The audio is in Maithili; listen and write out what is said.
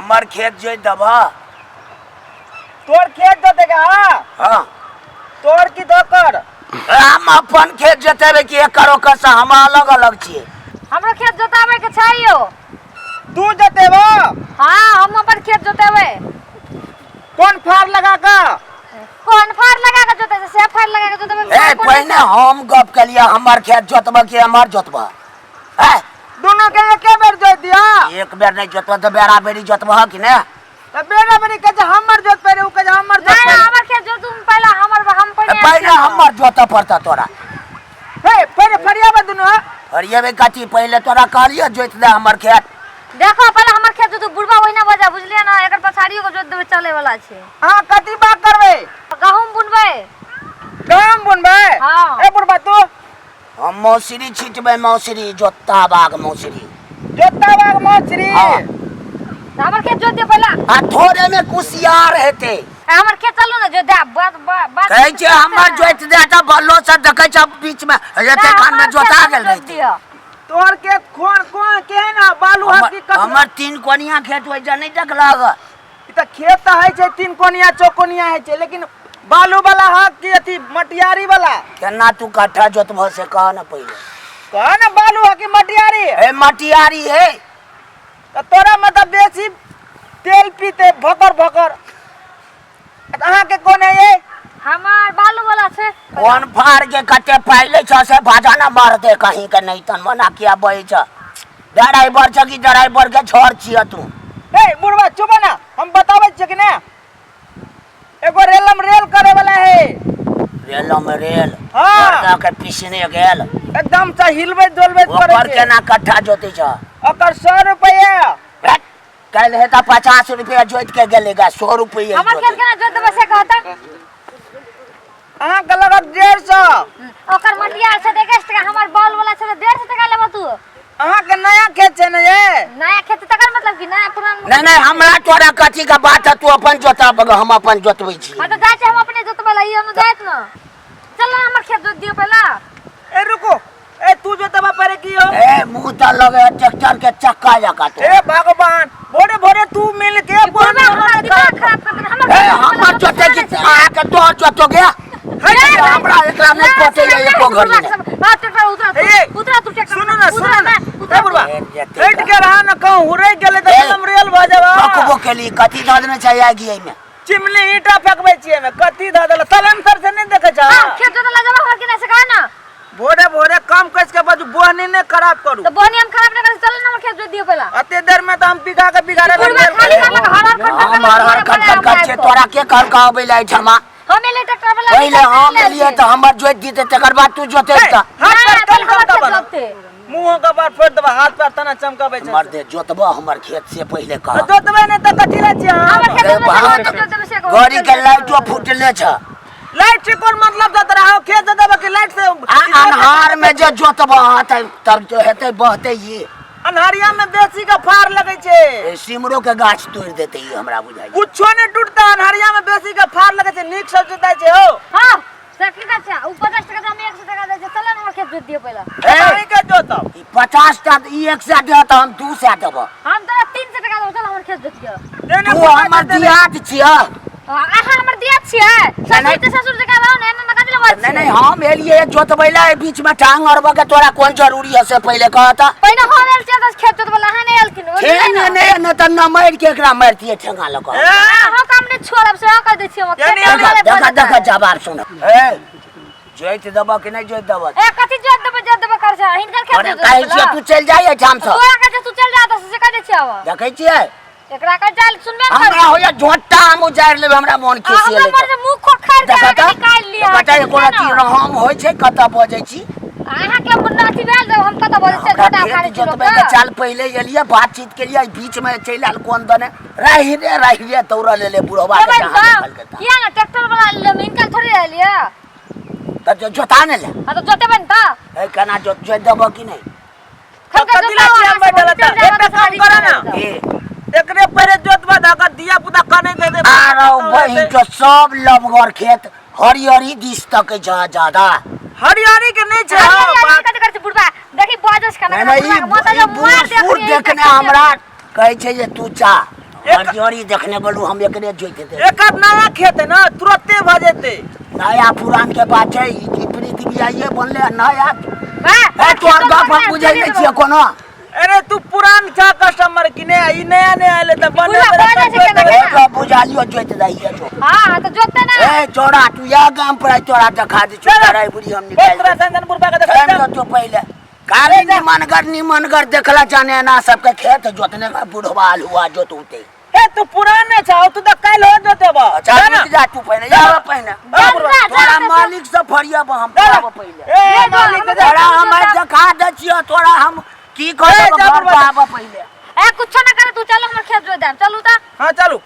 हमर खेत जोति देबह। तोर खेत जोतेगा? हाँ। हाँ। तोर की दोकर? हम अपन खेत जोतेबै कि एकर ओकर से हम अलग अलग छियै। हमरो खेत जोताबै के छै यौ। तू जोतेबो? हाँ, हम अपन खेत जोतेबै। कोन फार लगा के? कोन फार लगा के जोते छै से फार लगा के जोतेबै। ए पहिने हम गप केलियै, हमर खेत जोतबह कि हमर जोतबह? ए दोनों के एके बेर जोत दिया। एक बेर नहीं जोतबह तऽ बेरा बेरी जोतबह कि ने? त बेरा बेरी कहे छै हमर जोत पड़े, उ कहे छै हमर जोत नहीं, पड़े। हमर खेत जोतू पहला, हमर हम पहले पहिने हमर जोतऽ पड़तऽ तोरा। हे पहले फरियाबे दुनू। हाँ फरियेबै कथी? पहिले तोरा कहलियै जोति दे हमर खेत। देखो, पहले हमर खेत जोतू, बुढ़बा ओहिना बजा बुझलियै ना, एकर पछाड़ियो के जोत देबै चले वाला छै। अहाँ कथी बात करबै? गहूम बुनबै। गहूम बुनबै? हाँ। ए बुढ़बा तू? हम मौसरी छिटबै, मौसरी, जोता बाग मौसरी। जोता बाग मौसरी? हाँ। तऽ हमर खेत जोत दियौ पहिले। आ थोड़े में कुसियार हेतै। ए, हमर खेत चलू ने जोत दे, बात बात बात। कहै छै हमर जोति दे तऽ बल्लो से देखै छ बीच में एते खान में जोता गेल जोत रहतै। दियौ। तोहर खेत कोन कोन केहन है? बालू है की कथी? हमर तीन कोनिया खेत ओहि जे नहि देखलक? ई तऽ खेत तऽ होइ छै तीन कोनिया चौकोनिया होइ छै, लेकिन बालू वाला है कि अथी मटियारी वाला? केना तू कट्ठा जोतबह से कह ने पहिले। कह ने, बालू है कि मटियारी? ए मटियारी है। तऽ तोरा मतलब बेसी तेल पीते भकर भकर। अहाँके कोन है ये? हमर बालू वाला छै। कोन फाड़ के कते पाइ लै छ से बाजा ना मारते कहीं के नहीं तन मना किया बहै छ। ड्राइवर छ कि ड्राइवर के छोड़ छिय तू? ए बुढ़वा चुप ना, हम बताबै छियै कि ने एगो रेलम रेल करे वाला है। रेलम रेल? हाँ। मर्दा के पिसने गेल। एकदम से हिलबै डोलबै ओकर करै छै। केना कट्ठा जोतै छ? ओकर 100 रुपया। हट, काल्हि हेता 50 रुपया जोति के गेलै गा 100 रुपया। हमर खेत केना जोत देबै से कहता। अहाँके लगत 150। ओकर मटियार छै तऽ 21 टका, हमर बाल वाला छै तऽ 150 टका लेबऽ तू। अहाँके नया खेत छै ने ये? नया खेत तकर मतलब कि नया पुरान? नहीं नहीं, हमरा तोरा कथी के बात है? तू अपन जोता, हम अपन जोतबै छी। हाँ तऽ जाइ छै, हम अपने जोतबै ला, ई हम जाइत न। चल ना, हमर खेत जोत दियौ पहिला। ए रुको, ए तू जोतबा पड़े की हो? ए मुंह तऽ लगे है ट्रैक्टर के चक्का जका तो। ए भगवान, भोरे भोरे तू मिल के बुढ़बा हमरा दिमाग खराब कर देने। हमर ए हमर जोते कि अहाँके तोहर जोतो गया? हमरा एकरा नहीं पटे एको घड़ी नहीं। ए, उतरा तू ट्रैक्टर। सुनू ना, सुनू ना, ए बुढ़बा, ए, हट के रहा ना, कहूँ हुरै गेलै तऽ ए, एकदम रेल भऽ जेबा। पकबो केली कथी धऽ देने छै आगि एहिमे? चिमनी ईंटा फेकबै छियै एहिमे, कथी धऽ देलक? सलेंसर से नहि देखै छह? हाँ, खेत जोतै ला जेबा हमर कि नहि से कह ना। भोरे भोरे कम कस के बजू, बोहनी नहि खराब करू। तऽ बोहनी हम खराब नहि करै, चल ना हमर खेत जोत दियौ पहिला। अते देर में तऽ हम बीघा के बीघा रे बुढ़बा खाली करलक हर हर खट खट। हम हर हर खट खट कर छियै, तोरा के कहल कहबै लै ठमा? हम एलै ट्रैक्टर वाला। पहिले हम एलियै तऽ हमर जोति दितै, तकर बाद तू जोतै तऽ। हाथ पैर पहिले कम हमर चमकाबऽ खेत ना। जोतते। मुँह के बार फोड़ि देबऽ, हाथ पैर तना चमकाबै छै। मर दे, जोतबह हमर खेत से पहिले कह। तऽ जोतबै नहि तऽ कथी लै छियै हमर हम? खेत ए, जोतबै, बाप। जोत देबै से कहू। गाड़ी के लाइटो फूटले छ। लाइट से कोन मतलब दे तोरा? हो खेत जोतबै कि लाइट से? आ अन्हार में जे जोतबह अहाँ तऽ तब जो हेतै बहतै ई। अन्हरिया में बेसी के फार लगै छै। ए, सिमरो के गाछ तोड़ि देतै ई हमरा बुझाइ। कुछो नहि टूटता, अन्हरिया में बेसी के फार लगै छै, नीक से जोताइ छै हो। हाँ, से की कहै छै? उ 50 टका दे, हम 100 टका दै छै। चल ने हमर खेत जोत दियौ पहिला। ए, अहीं के जोतब। ई 50 टा ई 100 दे तऽ हम 200 देबह। हम तोरा 300 टका देबौ, चल हमर खेत जोत दियौ। देने तू पुता हमर देने। दियाद छियह। अहाँ हमर दियाद छियै? नहीं। ससुर तऽ ससुर जकाँ रहू ने, एना कथी लए बाजै नहीं छियै? नहीं, हम एलिए जोतबै ला, एहि बीच में टांग अड़बऽ के तोरा कोन जरूरी है से पहिले कह तऽ। पहिने हम आयल छियै तऽ खेत जोतबै लए, अहाँ नहि एलखिन। ओ ठेंग नहि ने। नहि नहि तऽ नमरि के एकरा मारितियै ठेंगा लऽ कऽ। ए, अहाँ काम नहि छोड़ब से कहि दै छियै हम। यानी खेत देखा जोतबै देखा लए देखा, जवाब सुन। ए जोति देबऽ कि नहि जोति देबऽ? ए कथी जोत देबै जोत देबै कर छै? हिनकर खेत अरे जोत कहै देबै छियै ला। तू चलि जाइ एहिठाम सँ। तोरा कहै छै तू चल जा तऽ से कहि दै छियै आब। देखै छियै एकरा कह जाल सुनबे हमरा कर। होइया झोंटा हम उजारि लेबै, हमरा मोन आ खिसिएलै। हमरा मर मुंह खोखर के देखऽ अहाँके तऽ निकालि लिअ। कतऽ एको रत्ती रहम होइ छै? कतऽ बजै छी? अहाँके मुन्ना अथी भेल जे हम कतऽ बजै छियै? हमरा झोंटा खेत उखाड़ै छी जोतबै के लोकके। चाल पहिले एलियै, बातचीत केलियै, एहि बीच में चलि आयल कोन दने राहि रे राहि रे दौड़ल एलै बुढ़वा के जेबै जहाँ तऽ देखलकै तहाँ। किया ने ट्रैक्टर वाला लेबै, हिनका थोड़े एलियै। तऽ जोता ने ले। हाँ तऽ जोतेबै ने तऽ। ए केना जोत जोति देबऽ कि नहि? खलका कथी ला जोताओ छियै अहाँ बैठल सब, एतऽ? चलि जायब एकटा तऽ काम साड़ी करऽ ना। चलि ए एकरे पहिले जोतबा दऽ अगर धिया पुता कनै दे दे। आरो बहिन के सब लबगर खेत हरियरी दिस तकै छ ज्यादा। हरियरी के नहि छै। जायब। हौ, हरियर बात कथी करै छै बुढ़बा? देखी बजस खाना नहि नहि, बुढ़बा ई के माथा ई जब बूढ़ मार दे सूढ़ अखनी देखने एहि हमरा कहै छै जे तू जा। हरियरी देखने गेलू हम एकरे जोति दे। एकर नया खेत है ना, तुरते भऽ जेतै। नया पुरान के बात छै, ई पृथ्वी आइए बनले आ नया। वाह। ए, तोहर गप हम बुझै नहि छियै कोनो। अरे तू पुरान छा कस्टमर कि ने, ई नया नया एले तऽ बने। बुढ़वा बजै छै केना ए, केना। तो बुझा लियो, जोति दैये जो। हाँ, तऽ जोतते ना। ए चौड़ा, तू या गाम पर आइ, तोरा देखा दै छियौ ड्राइवरी हम निकालि तोरा देब। संजन बुढ़बा के टाइम देखा। तो पहिले खाली निमनगर निमनगर देखला जाने ना सबके खेत जोतने का बुढ़वा हुआ जोतूते। ए तू पुराने छा, तू तऽ काल्हि हो जोतेबा। अच्छा रुक जा तू, पहिने जा पहिने। जा, जा, तोरा जा। मालिक से फरियाब हम तोरा पहिले। ए मालिक से तोरा हम आइ देखा दै छियौ, तोरा हम की ए, करब जा घर बुढ़वा। पर आबऽ पहिले। ए, कुछो ना करे तू, चलो हमर खेत जोत देब, चलू तऽ। हाँ चलू।